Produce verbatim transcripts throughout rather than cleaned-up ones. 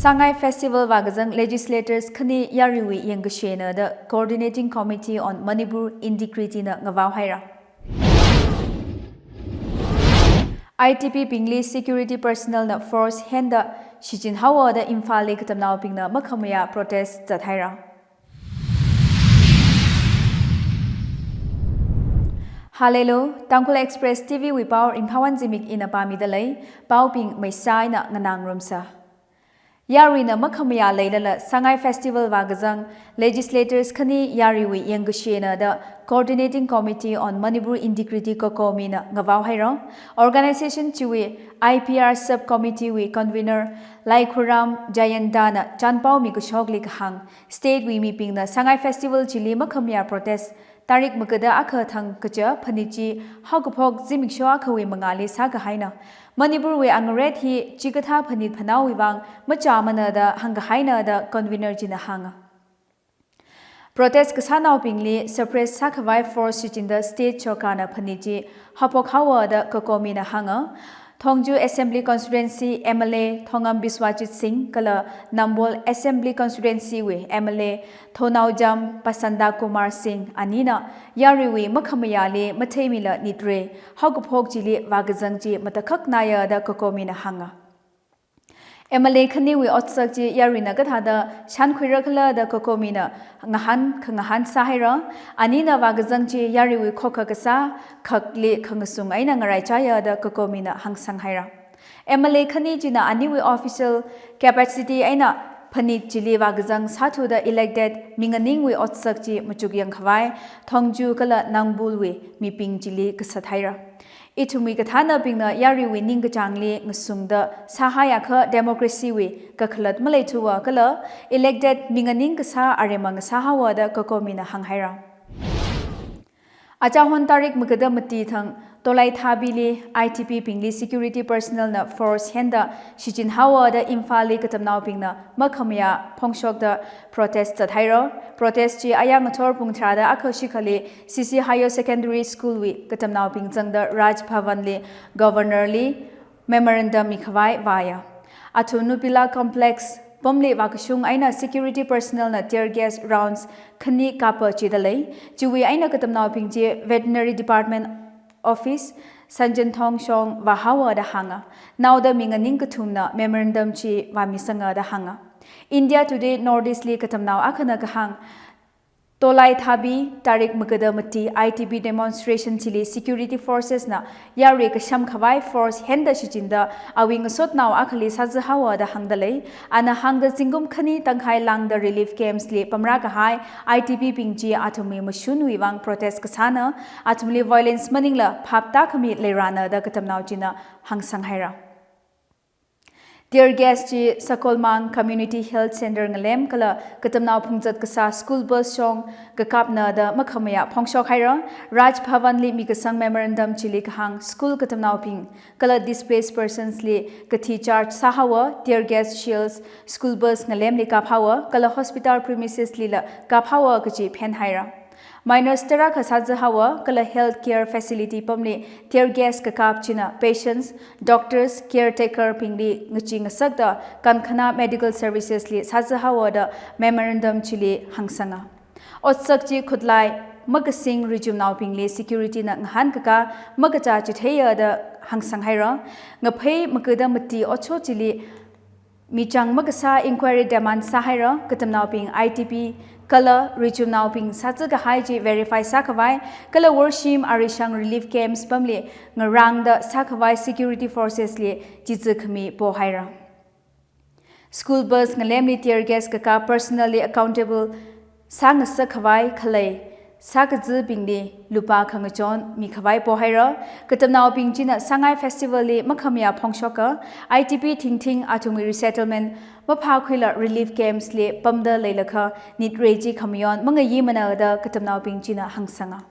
Sangai Festival vākazang legislators khani yaruiwui yangkashena da Coordinating Committee on Manipur Integrity na ngavao haira. I T P bingli security personnel na force henda shichin haowa da Imphal li katamnaobingna makhamayā protest zat haira. Hallelujah, Tangkhul Express T V wui pao Ringphawon Zimik ina pāmida lei, paobing maisā eina nganāngarumsa. Yaruina makhamayā leilala Sangai Festival vākazang legislators khani yaruiwui yangkashena da Coordinating Committee on Manipur Integrity, COCOMI na ngavao haira. Organization chiwui I P R Sub Committee wui convener Laikhuram Jayanta na chanpao mikashokli kahāng, state wui mibingna Sangai Festival chili makhamayā protest tarik magada akha thang kacha phanit chi haokaphok zimiksho akhawui mangāli sākahaina. Manipur wui angaret hi chikathā phanit phanaowui vang machāmana da hāngkahaina da convener china hānga. Protest kasānaobingli suppress sākhavai force shichinda state sorkarna phanit chi haophok haowa da COCOMI na hānga. Thongju Assembly Constituency M L A Thongam Biswajit Singh kala Nambol Assembly Constituency wui M L A Thounaojam Pasanta Kumar Singh anina yaruiwui makhamayāli matheimila nitre haokaphok chili vākazang chi matakhaknaya da COCOMI na hānga. M L A khaniwui otsak chi yaruina kathāda shankhuira khala da COCOMI na ngahān khangahān sāhaira. Anina vākazang chi yaruiwui khokha kasā khakli khangasung eina ngaraichāya da COCOMI na hāngsang haira. M L A khani china aniwui official capacity eina phanit chili vākazang sāthuda elected minganingwui otsak chi machukyang khavai Thongju kala Nambol wui mibing chili kasat haira. Ithumwui kathānabingna yaruiwui ningkachāngli ngasungda sāhaiakha democracy wui kakhalat maleithuwa kala elected minganing kasā aremma ngasā haowa da COCOMI na hānghaira. Achahon tarik magada mati thang Tolai Thabili I T P bingli security personnel na force henda shichin haowa da Imphal li katamnaobingna makhamayā phongshokda protest zat haira. Protest chi aya ngathor pung tharāda akha shikhali C C Higher Secondary School wui katamnaobing zangda Raj Bhavan li Governor li memorandum mikhavai vāya. Athum Nupila Complex pamli vākashung eina security personnel na tear gas rounds khani kapa chida lei. Chiwui eina katamnaobing chi Veterinary Department Office Sanjenthong shong vāhaowa da hānga. Naoda minganing kathumna memorandum chi vāmisanga da hānga. India Today North East li katamnao akhana kahāng, Tolai Thabi tarik magada mati I T P demonstration chili security forces na yarui kasham khavai force henda shichinda awui ngasotnao akhali sāzā haowa da hāngda lei. Ana hāngda zingkum khani tangkhai lāngda relief camps li pamrā kahai I T P bing chi athumwui mashunwui vang protest kasāna, athumli violence maningla phap tākhami leirāna da katamnao china hāngsang haira. Tear gas chi Sakolmang Community Health Center ngalem kala katamnao phungzat kasā school bus shong kakapna da makhamayā phongshok haira. Raj Bhavan li mikasang memorandum chili kahāng, school katamnaobing kala displaced persons li kathi charge sāhaowa, tear gas shells school bus ngalemli kaphaowa kala hospital premises lila kaphaowa kachi phenhaira. Minors tarākha sāzā haowa kala health care facility pamli tear gas kakap china patients, doctors, caretaker bingli ngachee ngasakda kankhana medical services li sāzā haowa da memorandum chili hāngsanga. Otsak chi khutlai makasing richumnaobingli security na ngahānkakā makachā chitheiya da hāngsang haira. Ngaphei magada mati otshot chili michang makasā inquiry demand sāhaira, katamnaobing I T P kala richumnaobing sāzā kahai chi verify sākhavai, kala Worshim Arishang relief camps pamli ngarāngda sākhavai security forces li chizā khami pohaira. School bus ngalemli tear gas kakap personnel li accountable sāngasak khavai khalei sākazābingli lupā khangachon mikhavai pohaira. Katamnaobing china Sangai Festival li makhamayā phongshoka, I T P thingthing athumwui resettlement maphākhuila relief camps li pamda leilakha nitrei chi khamayon mangayimana da katamnaobing china hāngsanga.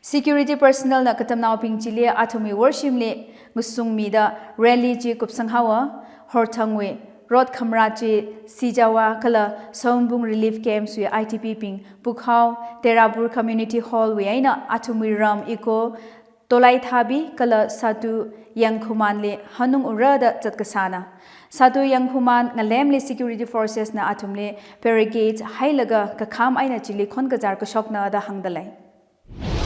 Security personnel na katamnaobing chili athumwui Worshim li ngasungmida rally chi kupsang haowa, Horthangwui road khamrat chi Sijawa kala Sombung relief camps wui I T P bing Pukhao Terabur Community Hall wui eina athumwui ram Eco Tolaithabi kala Satu Yangkhumanli hanung ura da zatkasāna. Satu Yangkhuman ngalemli security forces na athumli barricade hailaga kakham eina chili khonkazar kashokna da hāngdalei.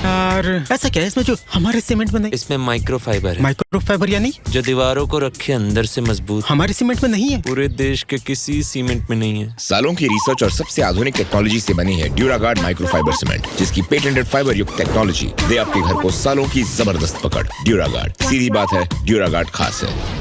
यार, ऐसा क्या है इसमें जो हमारे सीमेंट में नहीं? इसमें माइक्रोफाइबर है। माइक्रोफाइबर यानी? जो दीवारों को रखे अंदर से मजबूत। हमारे सीमेंट में नहीं है। पूरे देश के किसी सीमेंट में नहीं है। सालों की रिसर्च और सबसे आधुनिक टेक्नोलॉजी से बनी है ड्यूरागार्ड माइक्रोफाइबर सीमेंट, जिसकी पेटेंटेड फाइबर युक्त टेक्नोलॉजी दे आपके घर को सालों की जबरदस्त पकड़। ड्यूरागार्ड, सीधी बात है, ड्यूरागार्ड खास है।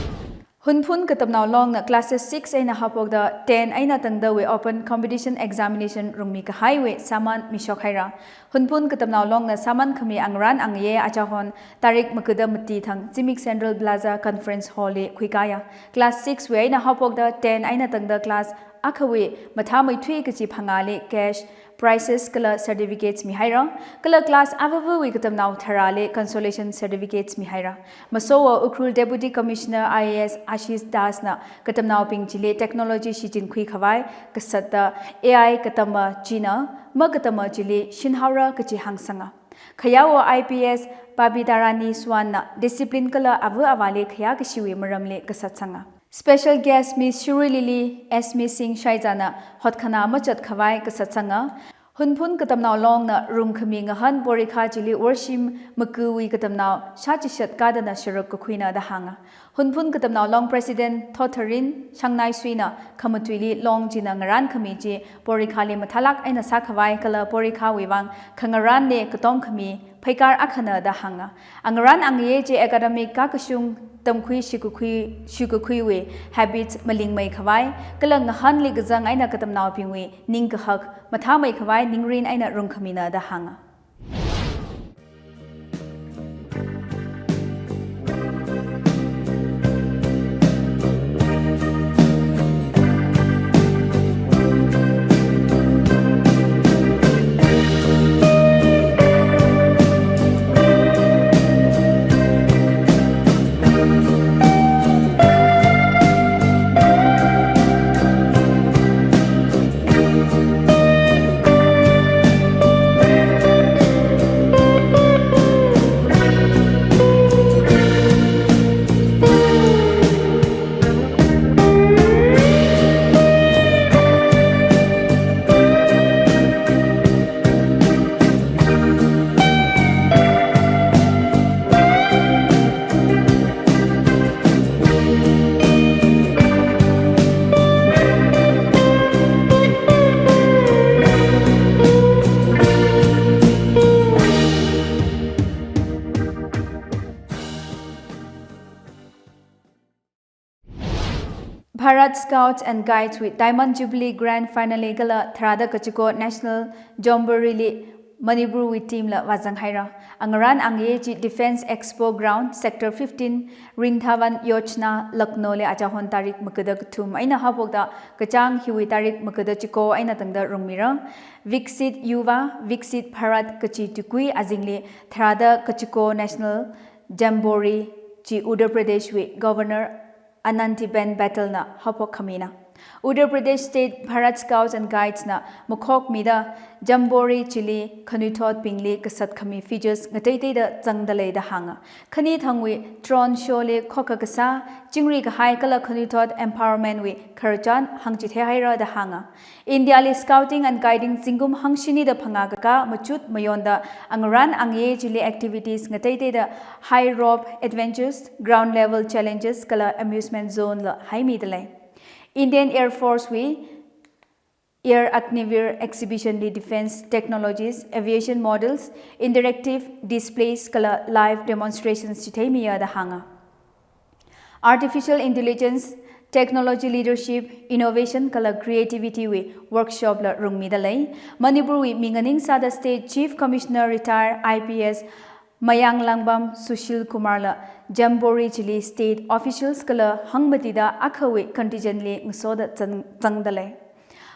Hunphun Katamnao Long na classes six eina haophokda ten eina tangdawui open competition examination rungmi kahaiwui sāman mishok haira. Hunphun Katamnao Long na sāman khami angarān angayei achahon tarik maga da mati thang Zimik Central Plaza Conference Hall li khuikāya. Class six wui eina haophokda ten eina tangda class akhawui mathāmeithui kachi phangāli cash prizes kala certificates mihaira. Kala class avāvawui katamnao tharāli consolation certificates mihaira. Masowo Ukhrul Deputy Commissioner I A S Ashish Das na katamnaobing chili technology shichinkhui khavai kasatda A I katama china makatamā chili shinhaora kachi hāngsanga. Khayawo I P S Babita Rani Swan na discipline kala avā avāli khayākashiwui maramli kasatsanga. Special guest Miss Shirui Lily Esme Singh Shaiza na hotkhanā machat khavai kasatsanga. Hunphun Katamnao Long na rungkhami ngahān porikha chili worshim makawui katamnao shāchishat kadana sharuk kakhuina da hānga. Hunphun Katamnao Long President Thotharin Shangnai Sui na khamatuili Long china ngarān khami chi porikhali mathālāk eina sākhavai kala porikhawui vang khangarān ne katom khami pheikar akhana da hānga. Angarān angayei chi academic kakashung tamkhui shikakhui, shikakhuiwui habit malingmei khavai, kala ngahānli kazang eina katamnaobingwui ningkahak mathāmei khavai ningrin eina rungkhamina da hānga. Bharat Scouts and Guides wui Diamond Jubilee Grand Finale kala tharāda kachiko National Jamboree li Manipur wui team la vāzang haira. Angarān angayei chi Defence Expo Ground, Sector fifteen, Rindhavan Yojana, Lucknow li achahon tarik maga da kathum eina haophokda kachāng hiwui tarik maga da chiko eina tangda rungmira. Viksit Yuva, Viksit Bharat kachi tuikui azingli tharāda kachiko National Jamboree chi Uttar Pradesh wui Governor Anandiben Patel na haophok khamina. Uttar Pradesh State Bharat Scouts and Guides na makhokmida Jamboree chili khanuithotbingli kasat khami features ngateiteida zangdalei da hānga. Khani thangwui drone show li khokha kasā, chingri kahai kala khanuithot empowerment wui khararchan hāngchithei haira da hānga. India li Scouting and Guiding zingkum hangshini da phangā kakā machut mayonda angarān angayei chili activities ngateiteida high rope adventures, ground level challenges kala amusement zone la haimidalei. Indian Air Force wui Air Agniveer exhibition li defence technologies, aviation models, interactive displays kala live demonstrations chitheimiya da hānga. Artificial Intelligence, Technology Leadership, Innovation kala Creativity wui workshop la rungmidalei. Manipur wui minganing sāda State Chief Commissioner Retired I P S Mayanglangbam Sushil Kumar la Jamboree chili state officials kala hangmatida akhawui contingent li ngasoda zang-, zangdalei.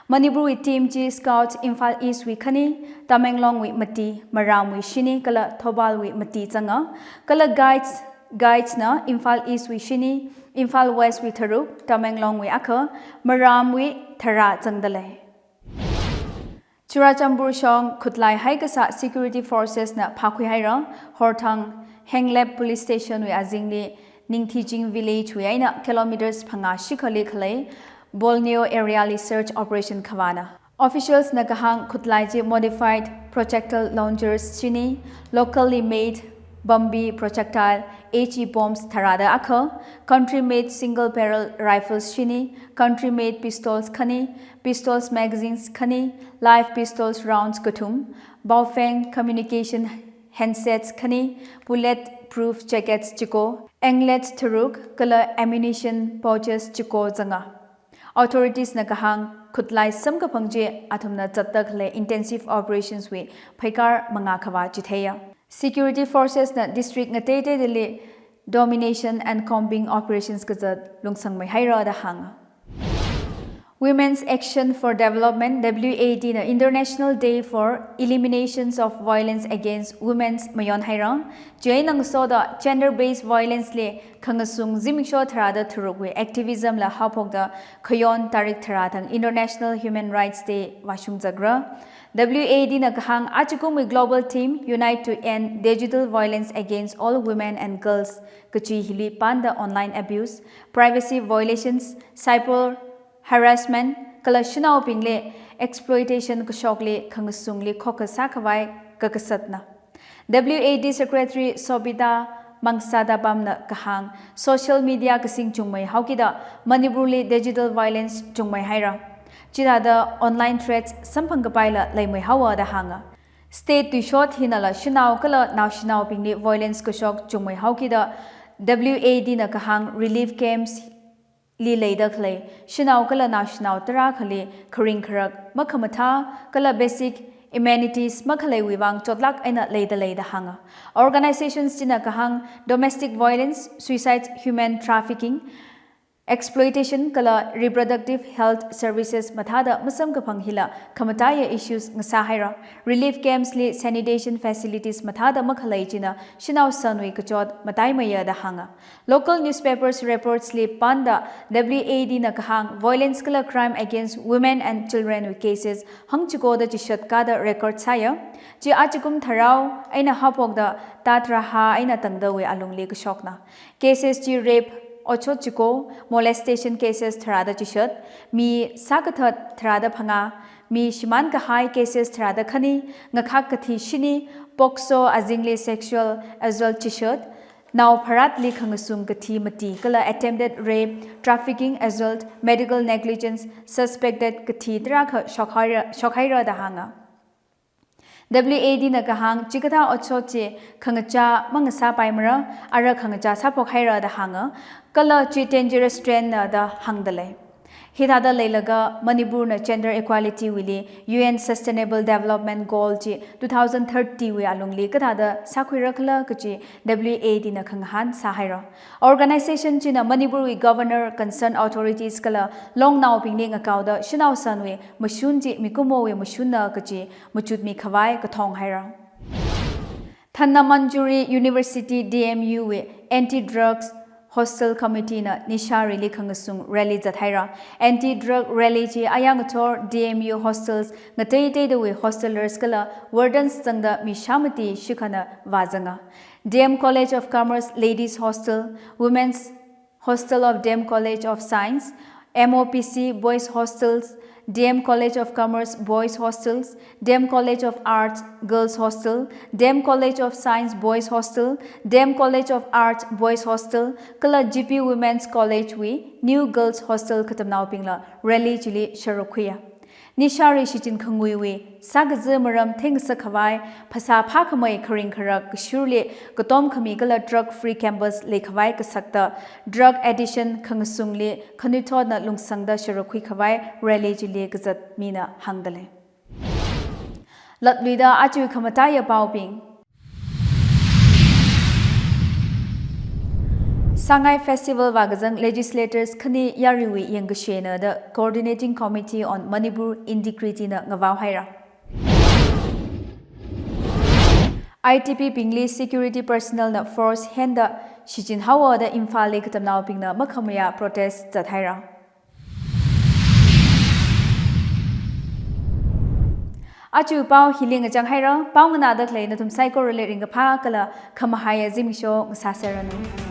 Manipur wui team chi Scouts Imphal East wui khani, Tamenglong wui mati, Maram wui shini kala Thoubal wui mati zanga, kala guides, guides na Imphal East wui shini, Imphal West wui tharuk, Tamenglong wui akha, Maram wui tharā zangdalei. Churachandpur shong khutlai haikasā security forces na phākhui haira, horthang Henglep Police Station wui azingli Ningthiching Village wui eina kilometers phangā shikhali khalei Bolneo area li search operation khavāna. Officials na kahāng khutlai chi modified projectile launchers shini, locally made Bambi projectile, H E bombs tharāda akha, country made single barrel rifles shini, country made pistols khani, pistols magazines khani, live pistols rounds kathum, Baofeng communication handsets khani, bullet proof jackets chiko, anklet tharuk kala ammunition pouches chiko zanga. Authorities na kahāng khutlai samkaphang chi athumna zatda khalei intensive operations wui phaikar mangā khavā chitheiya. Security forces na district ngateiteidali domination and combing operations kazat lungsangmei haira da hānga. Women's Action for Development, W A D na International Day for Eliminations of Violence Against Women's mayon haira. Chieina ngasoda gender-based violence li khangasung zimiksho tharāda tharukwui activism la haophokda khayon tarik tharā thang International Human Rights Day vāshung zakra. W A D na kahāng achikumwui global theme Unite to End Digital Violence Against All Women and Girls kachi hili panda online abuse, privacy violations, cyber harassment kala shanaobingli exploitation kashokli khangasungli khokha sākhavai kakasatna. W A D Secretary Sobhita Mangsadabam na kahāng social media kasing chungmei haokida Manipur li digital violence chungmei haira. Chithāda online threats samphang kapaila leimei haowa da hānga. State tuishot hinala shanao kala naoshinaobingli violence kashok chungmei haokida W A D na kahāng relief camps li leida khalei shanao kala naoshinao tarākhali kharing kharak makhamathā kala basic amenities makhaleiwui vang chotlak eina leida lei da hānga. Organizations china kahāng domestic violence, suicide, human trafficking, exploitation kala reproductive health services mathāda masamkaphang hila khamataiya issues ngasā haira. Relief camps li sanitation facilities mathāda makhalei china shanao sanwui kachot mataimeiya da hānga. Local newspapers reports li panda W A D na kahāng violence kala crime against women and children wui cases hangchikoda chishat kada record sāya. Chi achikum tharao eina haophokda tātharāhā eina tangdawui alungli kashokna. Cases chi rape otshot chiko, molestation cases tharāda chishat, mi sākathat tharāda phangā, mi shimān kahai cases tharāda khani, ngakhak kathi shini, POCSO azingli sexual assault chishat, nao pharatli khangasung kathi mati kala attempted rape, trafficking, assault, medical negligence, suspected kathi tarākha shokhaira, shokhaira da hānga. W A D na kahāng chikathā otshot chi khangachā mangasāpaimara, ara khangachā sāphok haira da hānga, kala chi dangerous trend na da hāngda lei. Hithāda leilaga Manipur na gender equality wuili U N Sustainable Development Goal chi two thousand thirty wui alungli kathāda sākhuira khala kachi W A D na khangahān sāhaira. Organization china Manipur wui governor, concerned authorities kala longnaobingli ngakaoda shanao sanwui mashun chi mikumowui mashunna kachi machut mikhavai kathong haira. Thanamanjuri University D M U wui Anti-Drugs Hostel Committee na Nisharili khangasung rally zathaira. Anti-drug rally chi ayang athor D M U hostels ngateiteidawui hostelers kala wardens zangda mi shāmati shikhana vāzanga. D M College of Commerce Ladies Hostel, Women's Hostel of D M College of Science, M O P C Boys Hostels, D M College of Commerce Boys Hostels, D M College of Arts Girls Hostel, D M College of Science Boys Hostel, D M College of Arts Boys Hostel, kala G P Women's College wui New Girls Hostel katamnaobingla rally chili sharuk khuiya. Nishari shichin khanguiwui sākazi maram theingasak khavai, phasā phākhamei kharing kharak kashurli katom khami kala drug free campus leikhavai kasakta, drug addiction khangasungli khanuithotna lungsangda sharuk khuikhavai rally chili kazat mina hāngda lei. Latluida aja khamataiya paobing. Sangai Festival vākazang legislators khani yaruiwui yangkashena da Coordinating Committee on Manipur Integrity na ngavao haira. I T P bingli security personnel na force henda shichin haowa da Imphal li katamnaobingna makhamayā protest zathaira. Aja pao hili ngachang haira, pao nganāda khalei nathum saikorali ringkaphā kala khamahaiya zimiksho ngasāserranu.